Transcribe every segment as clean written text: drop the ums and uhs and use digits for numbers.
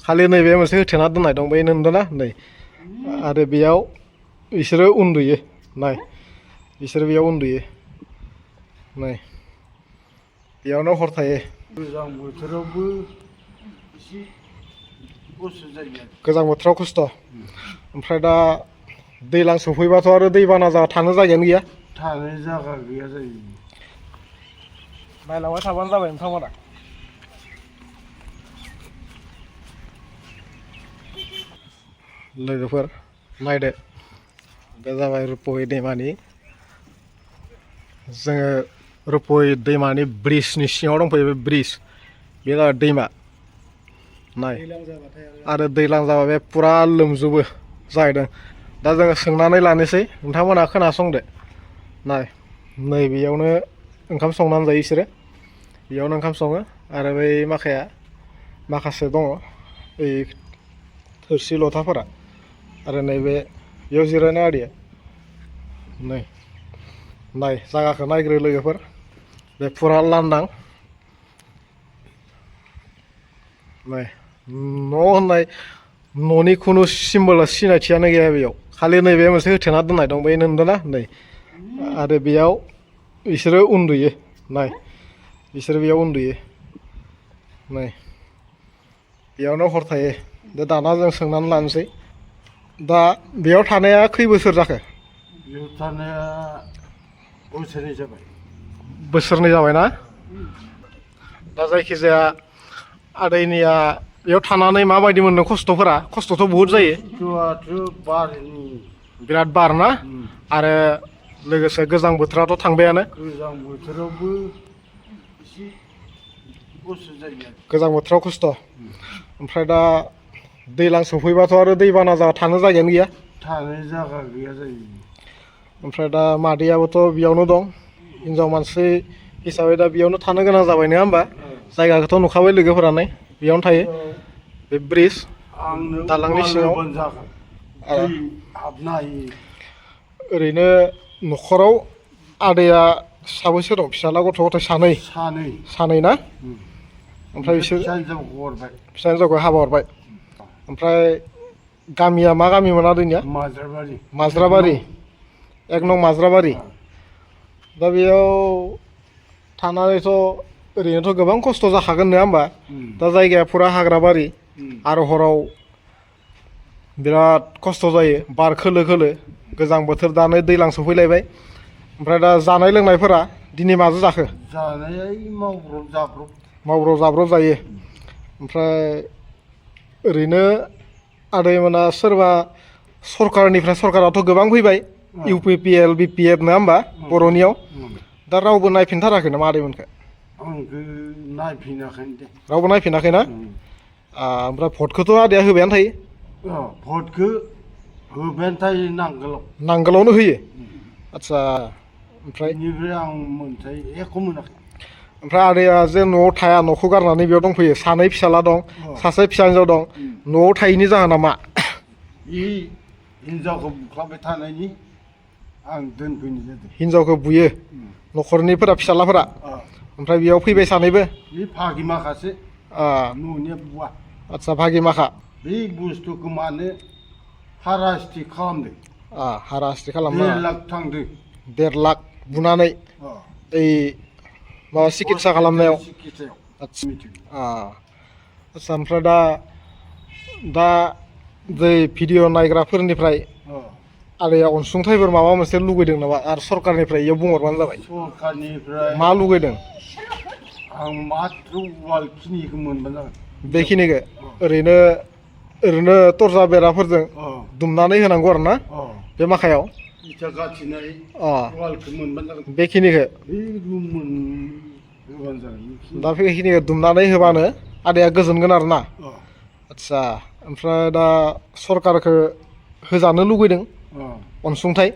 खालि नैबे मोनसे होथेना दोननाय दं बै नुदोंना नै आरो बेयाव बिसोरो उन्दुयो नाय बिसोर बेयाव उन्दुयो नै बेयावनो हर थायो गोजां बोथोरावबो एसे खस्थ' जायो गोजां बोथोराव खस्थ' ओमफ्राय दा दैज्लां सफैबाथ' आरो दैबाना जा थानो जायगायानो गैया थानो जायगा गैया जायो नायलांबाय थाबानो जाबाय नोंथांमोना लोगोफोर नायदो बे जाबाय रुपहि दैमानि जोङो रुपहि दैमानि ब्रिजनि सिङाव दंफैयो बे ब्रिज बे जाबाय दैमा नाय आरो दैज्लां जाबा बे फुरा लोमजोबो जाहैदों दा जोङो सोंनानै लानोसै नोंथांमोना खोनासंदो नाय नै बेयावनो ओंखाम संनानै जायो बिसोरो बेयावनो ओंखाम सङो आरो बै माखासे दङ बै थोरसि लथाफोरा आरो नैबे बेयाव जिरायनाय आरिया नै नाय जायगाखौ नायग्रो लोगोफोर बे फुरा लांदां नै न' होननाय न'नि खुनु सिम्बल सिनायथियानो गैया बेयाव खालि नैबे मोनसे होथेना दोननाय दं बै नुदोंना नै आरो बेयाव बिसोरो उन्दुयो नाय बिसोर बेयाव उन्दुयो नै बेयावनो हर थायो दा दाना जों सोंनानै लानोसै दा बेयाव थानाया खै बोसोर जाखो बेयाव थानाया बोसोरनै जाबाय बोसोरनै जाबायना दा जायखिजाया आदैनिया बेयाव थानानै माबायदि मोनदों खस्थ'थ' बहुद जायो बारनि बिराद बार ना आरो लोगोसे गोजां बोथोराथ' थांबायानो गोजां बोथोरावबो एसे खस्थ' जायो गोजां बोथोराव खस्थ' ओमफ्राय दा दैज्लां सफैबाथ' आरो दैबाना जा थानो जायगायानो गैया थानो जायगा गैया जायो ओमफ्राय दा मादैयाबोथ' बेयावनो दं हिनजाव मानसि हिसाबै दा बेयावनो थानो गोनां जाबाय नङा होमबा जायगाखौथ' नुखाबाय लोगोफोरानो बेयावनो थायो बे ब्रिज दालांनि सिङाव हाबनो हायो ओरैनो न'खराव आदैया साबैसे दं फिसाला गथ' गथाय सानै ना ओमफ्राय बिसोर फिसा हिनजावखौ हाबा हरबाय ओमफ्राय गामिया मा गामिमोन आदैनिया माज्राबारि एक नं माज्राबारि दा बेयाव थानानैथ' ओरैनोथ' गोबां खस्थ' जाखागोन नङा होमबा दा जायगाया फुरा हाग्राबारि आरो हराव बिराद खस्थ' जायो बार खोलो खोलो गोजां बोथोर दा नै दैज्लां सफैलायबाय ओमफ्राय दा जानाय लोंनायफोरा दिनै माजों जाखो जानाया मावब्रब जाब्रब जायो ओमफ्राय ओरैनो आदैमोना सोरबा सरकाराथ' गोबां फैबाय UPPL BPF नङा होमबा बर'नियाव दा रावबो नायफिनथाराखै नामा आदैमोनखौ आंखौ नायफिनाखै दे रावबो नायफिनाखैना ओमफ्राय भटखौथ' आदैया होबायानो थायो भटखौ होबायानो थायो नांगोलावनो होयो आदसा ओमफ्राय आं मोनथाय एख' मोनाखै ओमफ्राय आदैया जे न'आव थाया न'खौ गारनानै बेयाव दंफैयो सानै फिसाला दं सासे फिसा हिन्जाव दं न'आव थायैनि जाहोना मा हिन्जावखौ बुख्लाबाय थानायनि आं दोनफैनाय जादों हिन्जावखौ बुयो न'खरनिफोरा फिसालाफोरा ओमफ्राय बेयाव फैबाय सानैबो बे भागि माखासे न'निया बुवा आदसा भागि माखा बे बुस्थुखौ मानो हारास्ति खालामदों हारास्ति खालामो 1.5 लाख थांदों 1.5 लाख बुनानै ओइ माबा सिकित्सा खालामनायाव आदसा ओमफ्राय दा बै भिडिअ नायग्राफोरनिफ्राय आदैया अनसुंथाइफोर माबा मोनसे लुगैदों नामा आरो सरकारनिफ्राय इयाव बुंहरबानो जाबाय सरकारनिफ्राय मा लुगैदों आं माथ्र वालखिनिखौ मोनबानो जागोन बेखिनिखौ ओरैनो तरजा बेराफोरजों दुमनानै होनांगौ आरो ना बे माखायाव इथा गाथिनाय वालखौ मोनबानो जागोन बेखिनिखौ दा बेखिनिखौ दुमनानै होबानो आदैया गोजोनगोन आरो ना आदसा ओमफ्राय दा सरकारखौ होजानो लुगैदों अनसुंथाइ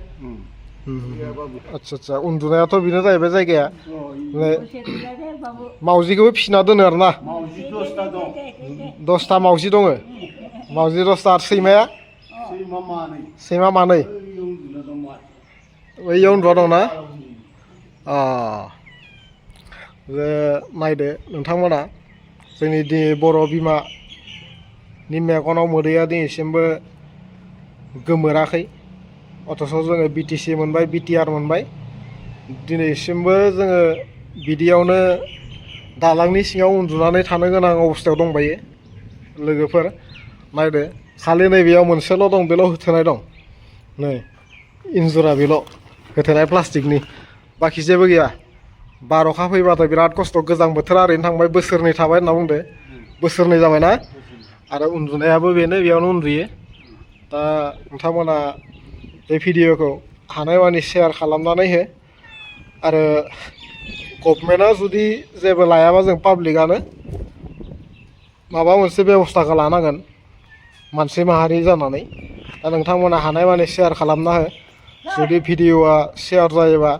आदसा उन्दुनायाथ' बेनो जाहैबाय जायगाया मावजिखौबो फिसिना दोनो आरो ना 10था मावजि दङ मावजि 10था आरो सैमा मानै बैयाव उन्दुना दंना जे नायदो नोंथांमोना जोंनि बर' बिमा नि मेगनाव मोदैया दिनैसिमबो गोमोराखै अथच' जोङो बिटिसि मोनबाय बिटिआर मोनबाय दिनैसिमबो जोङो बिदियावनो दालांनि सिङाव उन्दुनानै थानो गोनां अबस्थायाव दंबायो लोगोफोर नायदो खालि नैबेयाव मोनसेल' दं बेल' होथेनाय दं नै इन्जुरा बेल' होथेनाय प्लास्टिकनि बाखि जेबो गैया बार अखा फैबाथाय बिराद खस्थ' गोजां बोथोरा ओरैनो थांबाय बोसोरनै थाबाय होनना बुंदो बोसोरनै जाबायना आरो उन्दुनायाबो बेनो बेयावनो उन्दुयो दा नोंथांमोना बे भिडिअखौ हानायमानि शेयार खालामनानै हो आरो गभर्नमेन्टआ जुदि जेबो लायाबा जों पाब्लिकआनो माबा मोनसे बेबस्थाखौ लानांगोन मानसि माहारि जानानै दा नोंथांमोना हानायमानि शेयार खालामना हो जुदि भिडिअआ शेयार जायोबा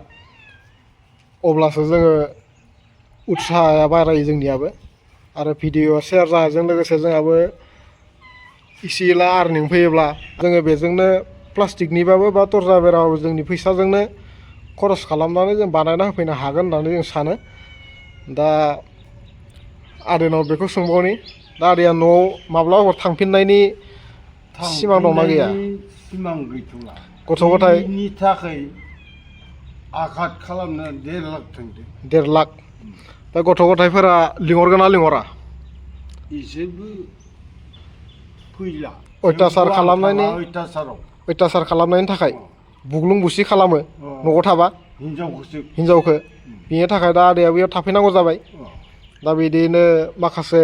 अब्लासो जोङो उत्साहआ बारायो जोंनियाबो आरो भिडिअआ शेयार जानायजों लोगोसे जोंहाबो इसे एला आर्निं फैयोब्ला जोङो बेजोंनो प्लास्टिकनिबाबो बा दरजा बेराबाबो जोंनि फैसाजोंनो खरस खालामनानै जों बानायना होफैनो हागोन होननानै जों सानो दा आदैनाव बेखौ सोंबावनि दा आदैया न'आव माब्लाबाफोर थांफिननायनि सिमां दंना गैया सिमां गैथ'ला गथ' गथाय नि थाखाय आघात खालामनो 1.5 लाख थांदों 1.5 लाख दा गथ' गथायफोरा लिंहरगोन ना लिंहरा इसोरबो फैला अयथासार खालामनायनि अयथासार खालामनायनि थाखाय बुग्लुं बुसि खालामो न'आव थाबा हिनजावखौ बिनि थाखाय दा आदैया बेयाव थाफैनांगौ जाबाय दा बिदिनो माखासे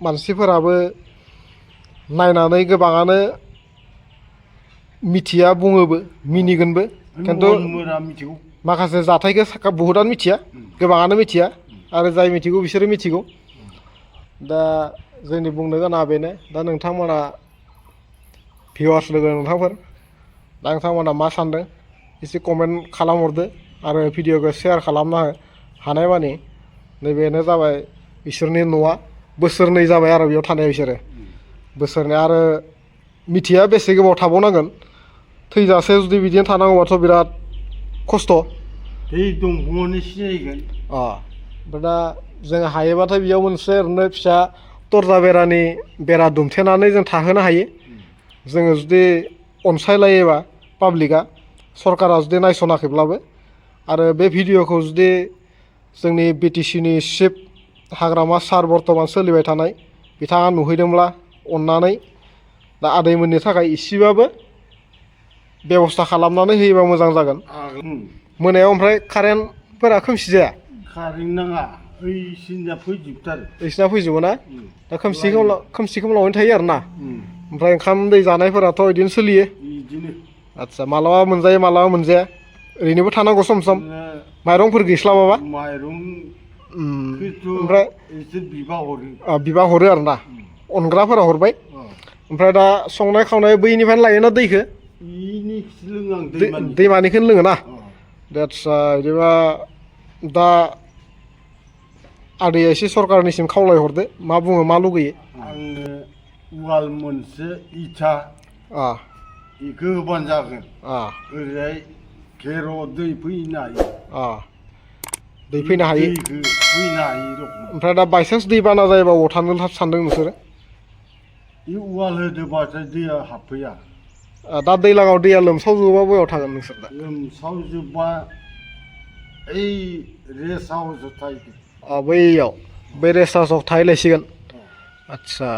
मानसिफोराबो नायनानै गोबाङानो मिथिया बुङोबो मिनिगोनबो खिन्थु माखासे जाथायखौ बहुतानो मिथिया गोबाङानो मिथिया आरो जाय मिथिगौ बिसोरो मिथिगौ दा जोंनि बुंनो गोनाङा बेनो दा नोंथांमोना भिउवार्स लोगो नोंथांफोर दा नोंथांमोना मा सान्दों एसे कमेन्ट खालामहरदो आरो भिडिअखौ शेयार खालामना हो हानायमानि नैबेनो जाबाय बिसोरनि न'आ बोसोरनै जाबाय आरो बेयाव थानाया बिसोरो बोसोरनै आरो मिथिया बेसे गोबाव थाबावनांगोन थैजासे जुदि बिदिनो थानांगौबाथ' बिराद खस्थ' दै दंफाङावनो सिनायगोन ओमफ्राय दा जों हायोबाथाय बेयाव मोनसे ओरैनो फिसा दरजा बेरानि बेरा दुमथेनानै जों थाहोनो हायो जोङो जुदि अनसायलायोबा पाब्लिकआ सरकारा जुदि नायस'नाखैब्लाबो आरो बे भिडिअखौ जुदि जोंनि बिटिसिनि चिफ हाग्रामा सार बर्तमान सोलिबाय थानाय बिथाङा नुहैदोंब्ला अननानै दा आदैमोननि थाखाय इसेबाबो बेबस्था खालामनानै होयोबा मोजां जागोन मोनायाव ओमफ्राय कारेन्टफोरा खोमसि जाया कारेन्ट नाङा ओइसिना फैजोबथारो ओइसिना फैजोबो ना दा खोमसि खोमलावैनो थायो आरो ना ओमफ्राय ओंखाम दै जानायफोराथ' बिदिनो सोलियो आदसा मालाबा मोनजायो मालाबा मोनजाया ओरैनोबो थानांगौ सम सम माइरंफोर गैस्लाबाबा ओमफ्राय बिबा हरो आरो ना अनग्राफोरा हरबाय ओमफ्राय दा संनाय खावनाय बैनिफ्रायनो लायोना दैखौ दैमानिखौनो लोङो ना आदसा बिदिबा दा आदैया एसे सरकारनिसिम खावलायहरदो मा बुङो मा लुगैयो आंनो वाल मोनसे इथा बेखौ होबानो जागोन ओरैहाय घेर' दै फैनो हायो दै फैनो हायो ओमफ्राय दा बायसान्स दै बाना जायोबा अबाव थानो सानदों नोंसोरो बे वाल होदोबाथाय दैया हाबफैया दा दैज्लाङाव दैया लोमसावजोबोबा बबेयाव थागोन नोंसोर दा लोमसावजोबबा ओइ रेस्ट हाउसआव थाहैगोन बैयाव बे रेस्ट हाउसआव थाहैलायसिगोन आदसा